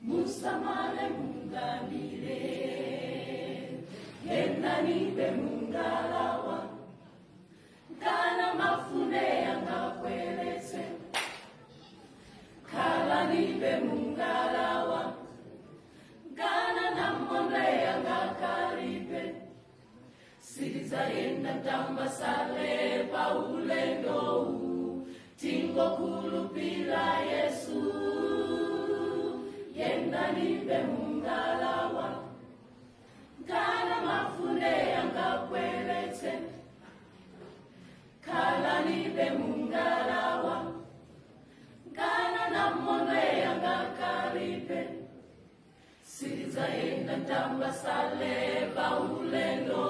Musamale munganire, yendanibe mungalawa, kana mafunde yangakweletse, khalanibe mungalawa, kana namondwe yangakalipe, sitizayenda tambasale paulendo, tingokhulupira Yesu, yendanibe mungalawa, kana mafunde yangakweletse, khalanibe mungalawa, kana namondwe yangakalipe, sitizayenda tambasale paulendo,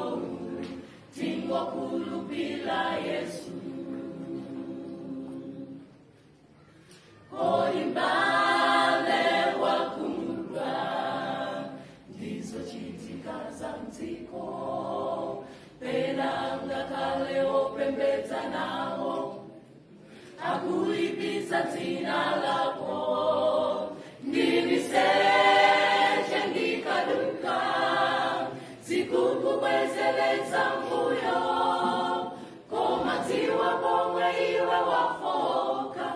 tingokhulupira Yesu. Kodi m'bale wakhumudwa ndizochitika za mdziko, pena ngakhale opembedza nawo akuipitsa dzina lako, ndimiseche ndikaduka zikukubwezeletsa mbuyo, koma dziwa pomwe iwe wafoka,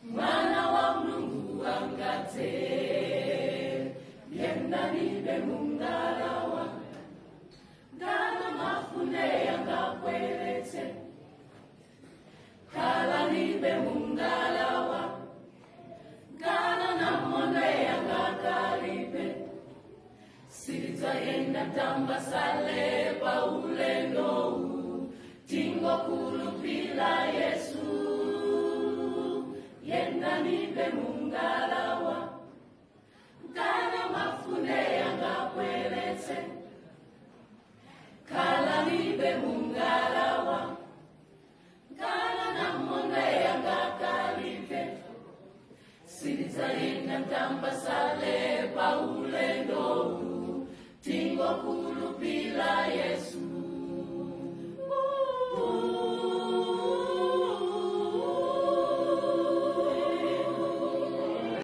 mwana wa Mulungu angadze. Yendanibe mungalawa, ngana mafunde yangakweletse, khalanibe mungalawa, ngana namondwe yangakalipe, sitizayenda tambasale paulendo, tingokhulupira Yesu, yendanibe mungalawa, ngana mafunde yangakweletse, khalanibe mungalawa, ngana namondwe yangakalipe, sitizayenda tambasale paulendo, tingokhulupira Yesu.